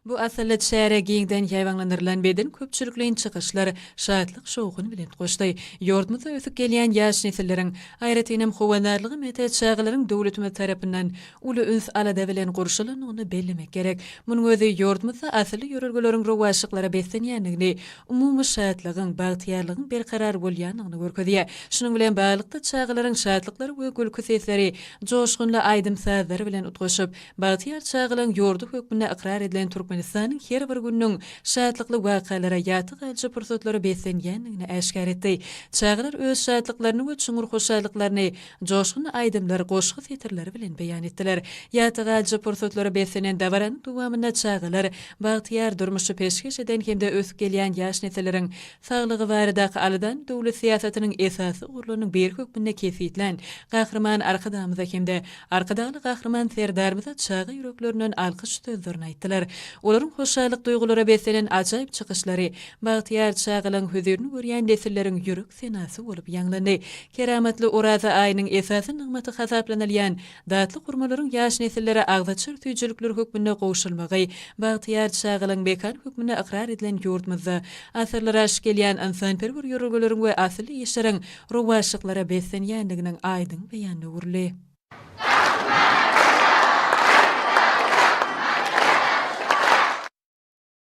Bu asylly çäre giňden ýaýbaňlandyrylan beden köpçülikleýin çykyşlar, şatlyk-şowhun bilen utgaşdy. Ýurdumyzda ösüp gelýän ýaş nesilleriň, aýratynam, howandarlyga mätäç çagalaryň döwletimiz tarapyndan uly üns-alada bilen gurşalandygyny bellemek gerek. Munuň özi ýurdumyzda asylly ýörelgeleriň rowaçlyklara beslenýändigini, umumy şatlygyň, bagtyýarlygyň berkarar bolýandygyny görkezýär. Şunuň bilen baglylykda, çagalaryň şatlyklary we gülki sesleri joşgunly aýdym-sazlary bilen utgaşyp, Bagtyýar çagalaň ýurdy hökmünde ykrar edilen Türkmenistanyň her bir gününiň şatlykly wakalara, ýatda galyjy pursatlara beslenýändigini äşgär etdi. Çagalar öz şatlyklaryny we çuňňur hoşallyklaryny joşgunly aýdymlar, goşgy setirleri bilen beýan etdiler. Ýatda galyjy pursatlara beslenen dabaranyň dowamynda çagalar bagtyýar durmuşy peşgeş eden hem-de ösüp gelýän ýaş nesilleriň saglygy baradaky aladany döwlet syýasatynyň esasy ugurlarynyň biri hökmünde kesgitlän Gahryman Arkadagymyza hem-de Arkadagly Gahryman Serdarymyza çaga ýüreklerinden alkyş sözlerini aýtdylar. Olaryň hoşallyk duýgulara beslenen ajaýyp çykyşlary bagtyýar çagalaň hözirini görýän nesilleriň ýürek senasy bolup ýaňlandy. Keramatly Oraza aýynyň esasy nygmaty hasaplanylýan datly hurmalaryň ýaş nesillere agzaçar süýjülikler hökmünde gowşulmagy bagtyýar çagalaň mekany hökmünde ykrar edilen ýurdumyzda asyrlar aşyp gelýän ynsanperwer ýörelgeleriň we asylly işleriň rowaçlyklara beslenýändiginiň aýdyň beýanyna öwrüldi.